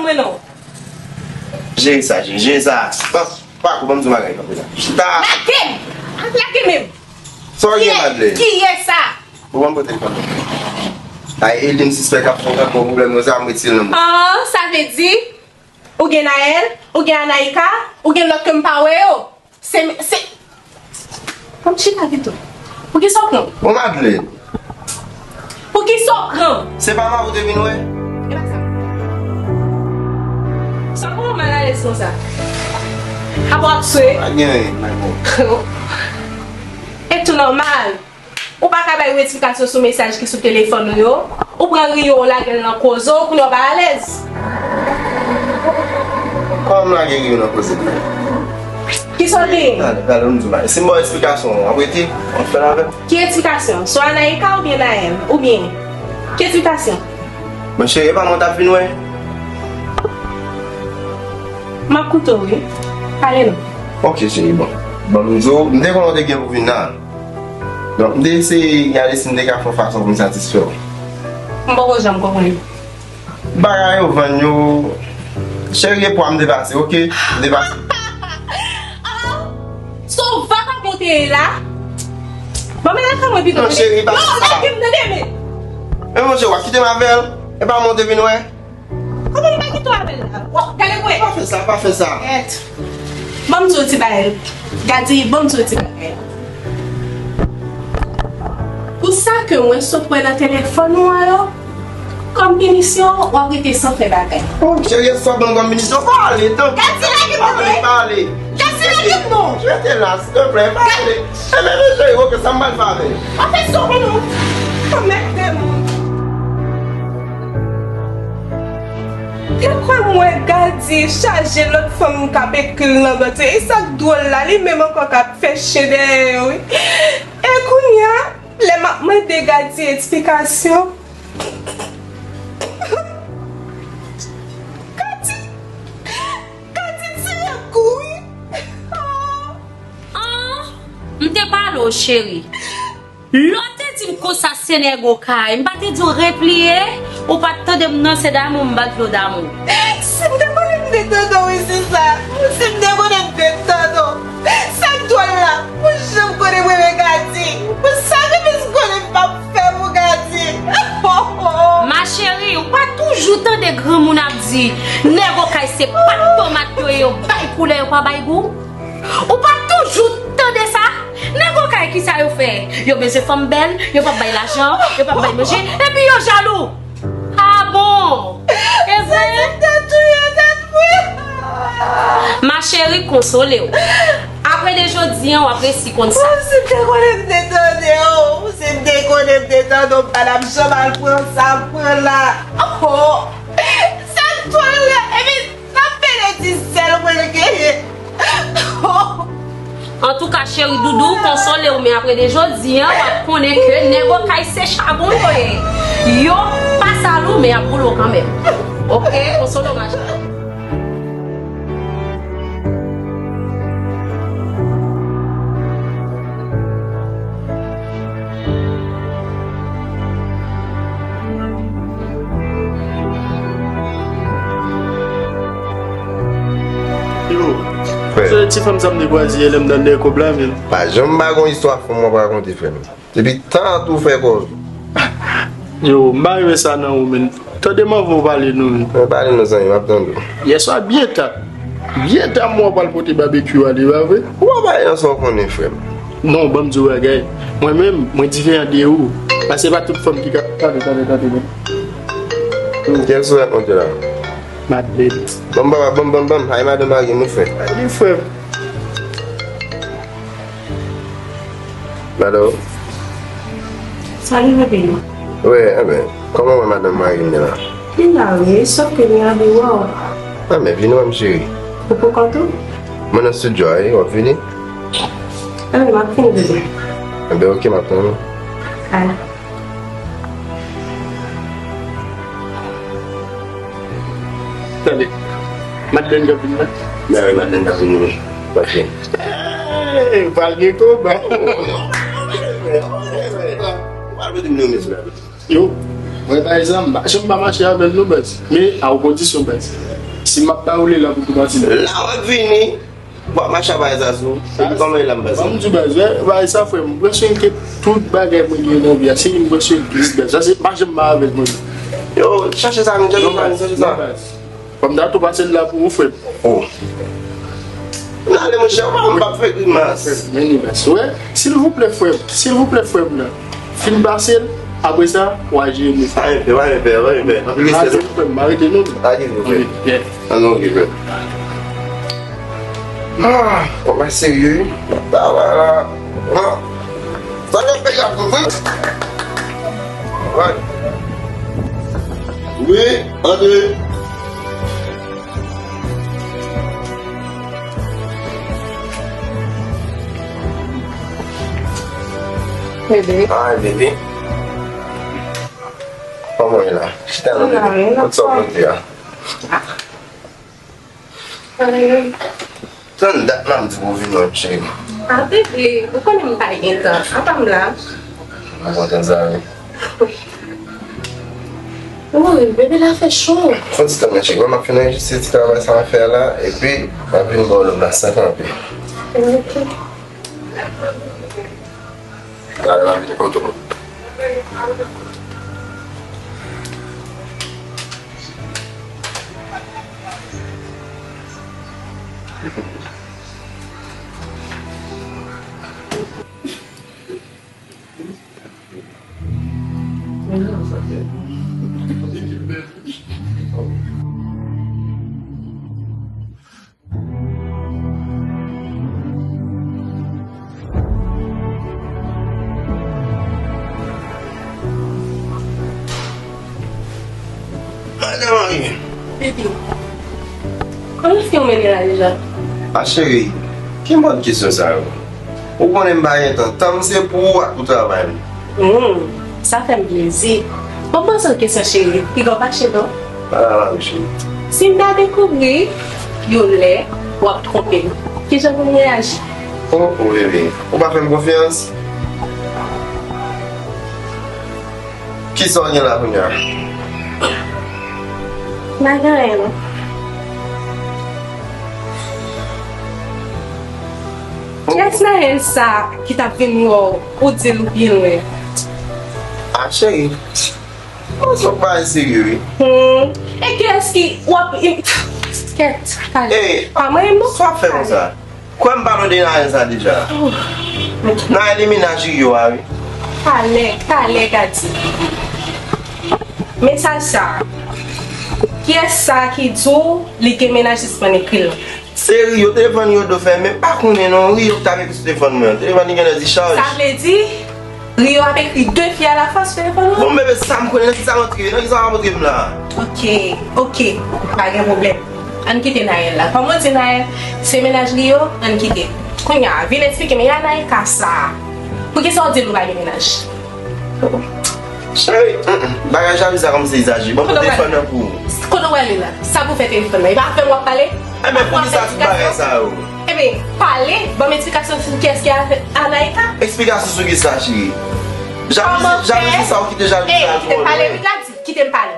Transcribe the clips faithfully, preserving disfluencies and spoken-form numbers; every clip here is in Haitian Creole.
Mwen non. Jere sa, jere, jere sa. Pa, pa kou, ban m di w bagay, kanpe la. Chita. Lage m! Lage menm! Sa w gen, Madeleine? Kiyès sa? Ou ban m pote telefòn nan. Ay, Eline sispèk ap fè yon gwo pwoblèm, nou sa m retire l nan men. Ah, sa vle di, ou gen Naël, ou gen Anaïka, ou gen lòt ke m pa wè yo. Se, se, ban m chita pito. Poukisa w pran? Bon, Madeleine. Poukisa w pran? Se pa mari w te vin wè? E pa sa. Sa w pran malalèz konsa? Apa w ap swe? Pa gen anyen, my boy. E tou nòmal. Ou pa ka bay yon eksplikasyon sou mesaj ki sou telefòn ou yo. Ou pran Rio, ou lage l nan koze w, kounye a w pa alèz. Kòman m lage Rio nan koze m? Kisa w genyen? Gade, gade, m di w bagay. Si m ba w eksplikasyon, w ap rete, w ap fè l avè m. Ki eksplikasyon? Sou Anaïka oubyen Naël? Oubyen, ki eksplikasyon? Men cheri, e pa mwen t ap vin wè? M ap koute w, wi. Pale non. Ok, cheri, bon. Bon, m di w, m te konnen w te gen pou vin la. Donk, m te eseye gade si m te ka fè yon fason pou m satisfè w. M poko janm konprann. Bagay yo vann yo. Cheri, e pwa m te pase, ok? M te pase. Ah! Se yon vakabon w te ye la? Bon, men lage mwen pito. Non, cheri, pa fè sa. Non, lage m, tande, men. Men, monchè, w ap kite m avè l? E pa mwen w te vin wè? Kòman m pa gen dwa avè l la? Bon, gade mwen. Pa fè sa, pa fè sa. Gèt. Ban m di w ti bagay. Gade, ban m di w ti bagay. Pou sa ke mwen sot wè nan telefòn ou an yo, kòm pinisyon, w ap rete san fè bagay. Oh, cheri, sa w ban m kòm pinisyon? Pale, tanpri. Gade, lage m non. Pale, pale. Gade, lage m non. Rete la, silteplè, pale. Enben, men cheri, ok, sa m pral fè avè l? Anfen, sa w konnen w. Anmède m. Te kwè m wè Gady chaje lòt fanm k ap ekri l nan bòt yo. E sa k dwòl la, li menm ankò k ap fè chen dèyè yo, wi. E kounye a, lè m ap mande Gady eksplikasyon, Gady, Gady tire kou, wi. An, m te pale w, cheri. Lè w te di m konsa se nèg Okay, m pa te di w repliye? Ou pa t tande m non, se damou m bat dlo damou. Si m te konnen m te tande w wi sista. Si m te konnen m te tande w. Sa k dwòl la, pou jan m konnen m renmen Gady, pou sakrifis m konnen m p ap fè pou Gady. Ma chérie, ou pa toujou tande granmoun ap di nèg Okay se pat tomat yo ye, yo bay koulè, yo pa bay gou? Ou pa toujou tande sa? Nèg Okay, kisa yo fè? Yo bezwen fanm bèl, yo p ap bay lajan, yo p ap bay manje, epi yo jalou. Ah bon? E vre? Tèt ou ye tèt mwen. Ma chérie, konsole w. Apre de jodi an, w ap resi konn sa. Si m te konnen m te tande w, si m te konnen m te tande w, m pa t ap janm al pran sa m pran la. Oh! Sa k dwòl la, epi Nan benediksyon mwen genyen. Antouka, cheri doudou, konsole w, men apre de jodi an, w ap konnen ke nèg Okay se chabon yo ye. Yo pa sal ou, men y ap boule w kanmenm. Oke, konsole w, ma chérie. Yo, se ti fanm sa m te kwaze yè lè m t anndan kòb la, men. Pa janm pa gon istwa fanm w ap rakonte, frè m. Depi tan tou fè kòb. Yo, m pa renmen sa nan ou, men. Tande m anvan w pale non. Mwen pale non zanmi, m ap tande w. Yèswa byen ta. Byen ta m wè w pral pote babekyou ale, pa vre? Ou pa pale nan sa w konnen, frè m. Non, ban m di w bagay. Mwen menm, mwen diferan de ou. Paske pa tout fanm ki ka. Tande, tande, tande, tande. Kiyès ou rakonte la? Madeleine. Ban m, ban m, ban m, ban m, ban m. Ay, madanm mari m, wi, frè. Ay, wi, frè m. Alo? Salut, bebe. Wi, enben, kòman w wè madanm mari m nan la? Li la, wi, sòf ke li anvi wè w. Enben, vin wè m, cheri. Ou pou kont ou? Mwen nan studio a, wi, w ap vini? Enben, m ap vini, bebe. Enben, oke, m ap tann ou. Ay. Tande. Madeleine k ap vin la. Mè wi, Madeleine k ap vin wi. Pase. Hey, pral gen konba. Ou pral mete m nan mizè. Yo. Mwen, pa egzanp, m pa janm pa mache avè l non, baz. Men a yon kondisyon, baz. Si m ap ba ou li la pou tou pati. La w ap vini, w ap mache avè sa sou. Epi kòman e la m pase? Ban m di w, baz, wè, baz, sa, frè m, m prèske gen tout bagay mwen gen nan vi a. Se li m prèske gen, baz. Sa se pa janm pa avè l, mwen. Yo, chache sa, men, chache sa, men, chache sa. Fò m ta tou pase l la pou ou, frè m. Oh. N ale, monchè, w pa, m p ap fè grimas. Men grimas. Wè, silvouplè, frè m. Silvouplè, frè m, la. Fin pase l, apre sa, w a jere nou. Pa gen pè, pa gen pè, pa gen pè. Anpil respè, frè m. Arete, frè m. Arete, non. Arete, frè m. An, non, ok, frè m. Ah, kòman serye, wi? Sa va la. Ah. Sa k ap fè la, frè m? Wi, antre. Bebe. Ay, bebe. Kòman w ye la? Chita non, bebe. Kot sa w pote a? Tann dat m ap di w pou w vin wè m, cheri. Ah, bebe, ou konnen m pa gen tan. Apa m la? M kontan sa, wi. Wi, bebe, la fè cho. Fon ti tann mwen, cheri. Mwen, m ap fin anrejistre ti travay sa m ap fè a la, epi m ap vin ba w lòm la san kanpe. Ok. Talè m ap vin kote w. Madan Mari. Bebe, kòman fi w mennen la deja? A cheri, ki mòd kesyon sa yo? Ou konnen m pa gen tan, tan m se pou ou ak pou travay m. Hmm, sa fè m plezi. Mwen panse w kesyon cheri, piga w fache non. Pa la la wi cheri. Si m ta dekouvri yon lè w ap twonpe m, kijan pou m reyaji? Oh, oh bebe, ou pa fè m konfyans? Kisa w gen la kounye a? M pa gen anyen non. Kiyès nan el sa ki t ap vin wè w, ou di l ou byen lwen? A cheri, ou se yon bagay serye wi. Hmm. E kiyès ki w ap, kèt, talè. Ey, pa mwen non. Sa w ap fè konsa? Kwè m pale w de Naël sa deja. Oh. Naël e mennaj Rio a wi. Talè, talè, Gadi. Mesaj sa. Kiyès sa ki di w li gen mennaj jis mwen ekri l? Se Rio, telefòn Rio do fèmen, m pa konnen non, Rio ki t ap ekri sou telefòn mwen an. Telefòn li genlè dichaj. Sa vle di, Rio ap ekri de fi alafwa sou telefòn ou? Bon, bebe, sa m konnen, nan kisa w antre, nan kisa w ap antre m la? Ok, ok, pa gen pwoblèm. Ann kite Naël la. Kòm ou di Naël se mennaj Rio, ann kite. Kounye a, vin eksplike m, e Anaïka sa a? Poukisa w di l ou pa gen mennaj? Cheri, mm, mm, bagay jalouzi a kòmanse egzajere. Ban m pran telefòn nan pou ou. Kote w wè li la? Sa pou fè telefòn nan? E pa avè m w ap pale? Enben, poukisa tout bagay sa yo? Enben, pale, ban m eksplikasyon sou kiyès ki Anaïka. Eksplikasyon sou kisa, cheri? Jalouzi, jalouzi sa ou kite jalouzi a tou. Ey, kite m pale, wi, Gadi, kite m pale.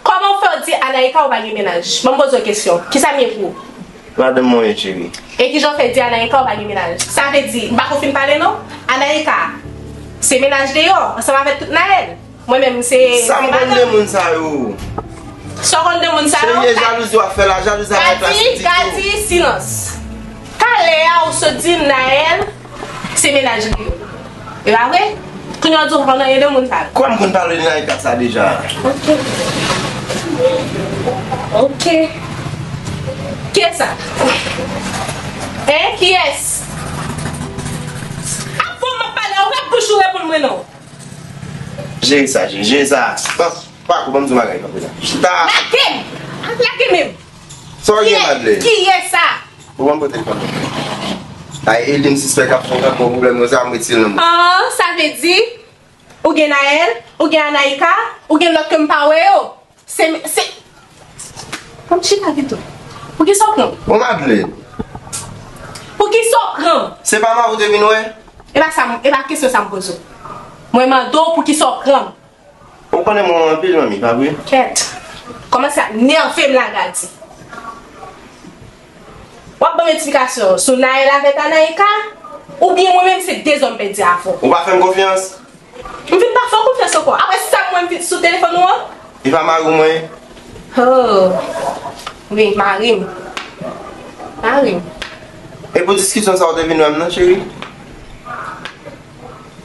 Kòman w fè w di Anaïka ou pa gen mennaj? Ban m poze w kesyon. Kisa m ye pou ou? Madanm mwen ye, cheri. E kijan w fè di Anaïka ou pa gen mennaj? Sa vle di, m pako fin pale non? Anaïka, se mennaj deyò, ansanm avèk tout Naël. Mwen menm, se, sa m konn de moun sa yo? Sa w konn de moun sa yo? Serye jalouzi w ap fè la, jalouzi a pran plas pitit ou. Gadi, Gadi, silans. Talè a ou sot di m Naël se mennaj li yo. E pa vre? Kounye a w di w pa konn anyen de moun sa yo. Kwè m konn pale de Naïka sa deja. Ok. Ok. Kiyès sa? Hein? Kiyès? Avan m ap pale, ouvè bouch ou reponn mwen non. Jere sa, jere, jere sa. Pa, pa kou, ban m di w bagay kanpe la. Chita. Lage m! Lage menm! Sa w gen, Madlè? Kiyès sa? Ou ban m pote l kanpe. Ay, e li m sispèk ap fè w gwo pwoblèm konsa, m retire l nan men w. Ah, sa vle di, ou gen Naël, ou gen Anaïka, ou gen lòt ke m pa wè yo. Se, se, fò m chita pito. Poukisa w pran m? Bon, Madlè. Poukisa w pran m? Se pa mari w te vin wè? E pa sa m, e pa kesyon sa m poze w. Mwen mande w poukisa w pran m. Ou Ou konnen mwen anpil, manmi, pa vre? Kèt. Kòmanse ap nève m la, Gadi. W ap ban m eksplikasyon sou Naël avèk Anaïka? Oubyen mwen menm se de zòm pèdi avè w? Ou pa fè m konfyans? M vin pa fè w konfyans ankò. Apre sa m wè m vin sou telefòn ou an? E pa mari w mwen ye? Oh. Wi, mari m. Mari m. E pou diskisyon sa w te vin wè m nan, cheri?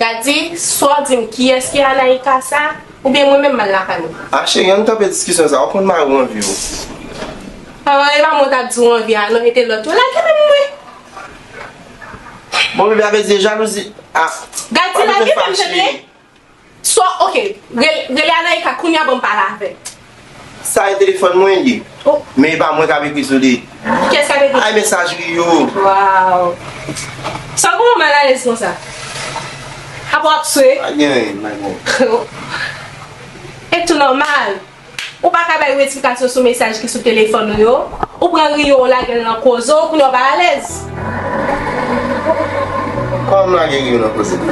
Gadi, swa w di m kiyès ki Anaïka sa, oubyen mwen menm m al lakay mwen. A cheri, ann kanpe diskisyon sa, ou konn mari w anvi w. Ah, e pa mwen t ap di w anvi a, non, e te lòt yo. Lage men m, mwen. Bon, bebe, avè di jalouzi. Ah, Gadi, lage men m, tande. Swa, ok, rele, rele Anaïka, kounye a ban m pale avè l. Sa e telefòn mwen li ye. Oh. Men e pa mwen k ap ekri sou li. Kiyès k ap ekri? Ay, mesaj li yo. Waw. Sa w gen w malalèz konsa? Apa w ap swe? Pa gen anyen, my boy. E tou nòmal. Ou pa ka bay yo eksplikasyon sou mesaj ki sou telefòn ou yo. Ou pran riyo, ou lage l nan koze w, kounye a w pa alèz. Kòman m lage riyo nan koze m?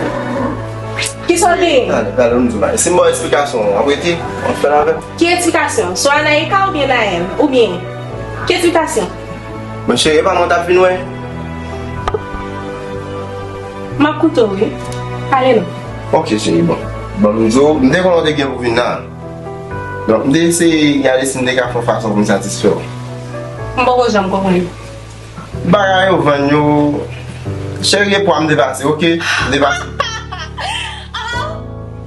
Kisa w genyen? Tande, tande, m di w bagay. Si m ba w eksplikasyon, w ap rete? W ap fè l avè m? Ki eksplikasyon? Sou Anaïka oubyen Naël? Oubyen? Ki eksplikasyon? Men cheri, e pa mwen t ap vin wè? M ap koute w, wi. Pale non. Ok, cheri, bon. Bon, m di w, m te konnen w te gen pou vin la. Donk, m te eseye gade si m te ka fè yon fason pou m satisfè w. M poko janm konprann. Bagay yo vann yo. Cheri, e pwa m te pase, ok? M te pase. Ah!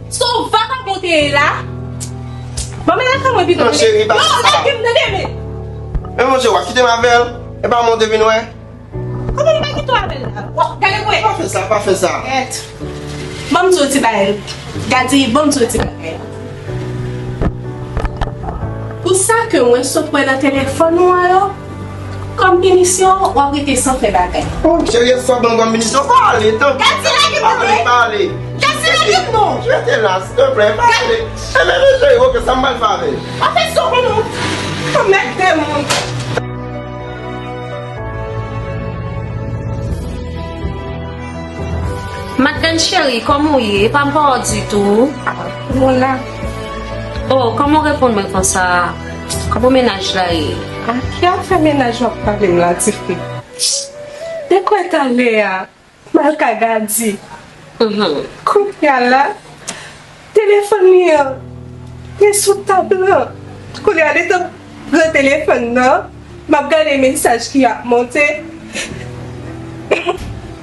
Se yon vakabon te ye la. Bon, men lakay mwen pito. Non, cheri, pa fè sa. Lage m, tande, men. Men monchè, w ap kite m avè l? E pa mwen w te vin wè? Kòman m pa kite w avè l la? Wa, gade mwen. Pa fè sa, pa fè sa. Gèt. Ban m di w ti bagay. Gadi, ban m di w ti bagay. Pou sa ke mwen sot wè nan telefòn ou an yo, kòm pinisyon, w ap rete san fè bagay. Oh, cheri, sa w ban m kòm pinisyon? Pale, tanpri. Gadi, lage m non. Pale, pale. Gadi, lage m non. Rete la, silteplè, pale. Enben, men cheri, ok, sa m pral fè avè l? W ap fè sa w konnen w. Anmède moun. Madgan cheri, kòman w ye? E pa m pa w ditou. Mwen la. Oh, kòman w reponn mwen konsa? Kòman mennaj la ye? A ki afè mennaj w ap pale m la, tifi? Dekwè talè a, m al ka Gadi. Mhm. Kounye a la, telefòn li an te sou tab lan. Kounye a, detan m pran telefòn nan, m ap gade mesaj ki ap monte.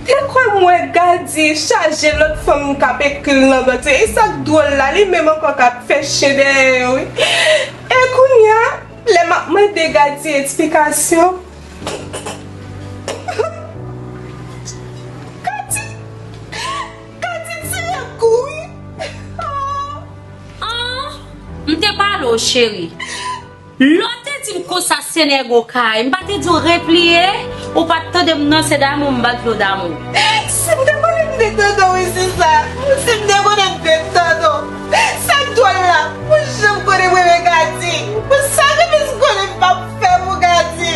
Dekwè m wè Gadi chaje lòt fanm k ap ekri l nan bòt yo. E sa k dwòl la, li menm ankò k ap fè chen dèyè yo, wi. E kounye a, lè m ap mande Gadi eksplikasyon, Gadi, Gadi tire kouri. Ah, m te pale w, cheri. Lè w te di m konsa se nèg Okay, m pa te di w repliye? Ou pa t tande m non, se damou m bat dlo damou. Si m te konnen m te tande w wi, se sa. Si m te konnen m te tande w. Sa k dwòl la, pou jan m konnen m renmen Gadi, pou sa ke m konnen m p ap fè pou Gadi.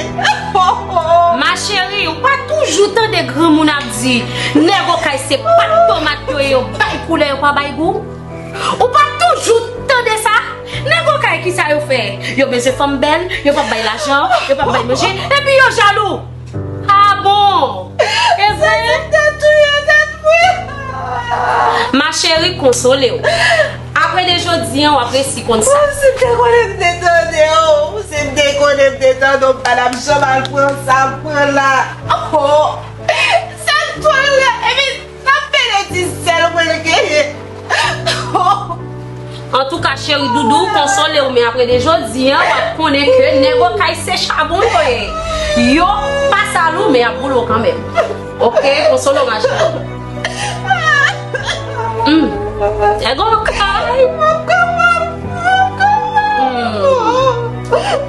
Ma chérie, ou pa toujou tande granmoun ap di, nèg Okay se pat tomat yo ye, yo bay koulè, yo pa bay gou? Ou pa toujou tande sa? Nèg Okay, kisa yo fè? Yo bezwen fanm bèl, yo p ap bay lajan, yo p ap bay manje, epi yo jalou. Ah bon? E vre? Sa se tèt ou ye, tèt mwen. Ma chérie, konsole w. Apre de jodi an, w ap resi konn sa. Oh, si m te konnen m te tande w. Si m te konnen m te tande w, m pa t ap janm al pran sa m pran la. Oh, sa dwòl la, epi n ap pede di sèl mwen l genyen. Antouka, cheri doudou, konsole w, men apre de jodi an, w ap konnen ke nèg Okay se chabon yo ye. Yo pa sal ou, men y ap boule w kanmenm. Ok, konsole w, ma chérie. Hmm. Nèg Okay. Hmm.